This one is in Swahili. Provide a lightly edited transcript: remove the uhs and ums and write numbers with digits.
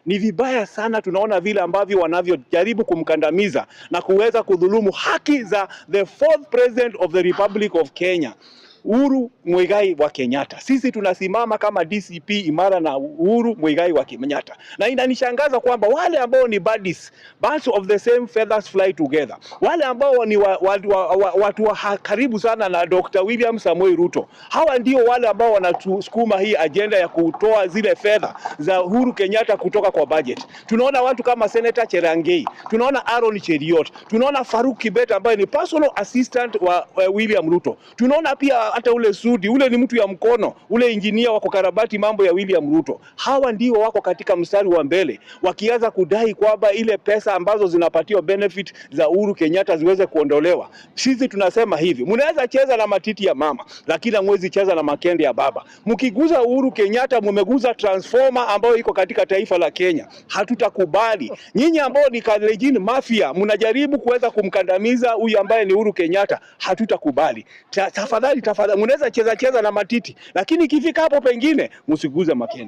Ni vibaya sana, tunaona vile ambavyo wanavyojaribu kumkandamiza na kuweza kudhulumu haki za the fourth president of the Republic of Kenya, Uhuru Muigai wa Kenyatta. Sisi tunasimama kama DCP imara na Uhuru Muigai wa Kenyatta, na inanishangaza kwamba wale ambao ni buddies, birds of the same feathers fly together, wale ambao ni watu wa karibu sana na Dr. William Samoei Ruto, hawa ndio wale ambao wanatusukuma hii agenda ya kutoa zile fedha za Uhuru Kenyatta kutoka kwa budget. Tunaona watu kama Senator Cherargei, tunaona Aaron Cheruiyot, tunaona Farouk Kibet ambaye ni personal assistant wa William Ruto. Tunaona pia hata ule Sudi, ule ni mtu ya mkono, ule injinia wa kukarabati mambo ya William Ruto. Hawa ndio wako katika mstari wa mbele wakianza kudai kwamba ile pesa ambazo zinapatiwa benefit za Uhuru Kenyatta ziweze kuondolewa. Sisi tunasema hivi, mnaweza cheza na matiti ya mama, lakini hamwezi cheza na makende ya baba. Mkiguza Uhuru Kenyatta, mumeguza transformer ambayo iko katika taifa la Kenya. Hatutakubali. Nyinyi ambao ni Kalenjin Mafia, mnajaribu kuweza kumkandamiza huyu ambaye ni Uhuru Kenyatta, hatutakubali. Tafadhali, tafadhali, mnaweza cheza cheza na matiti, lakini ikifika hapo pengine msiguze makende.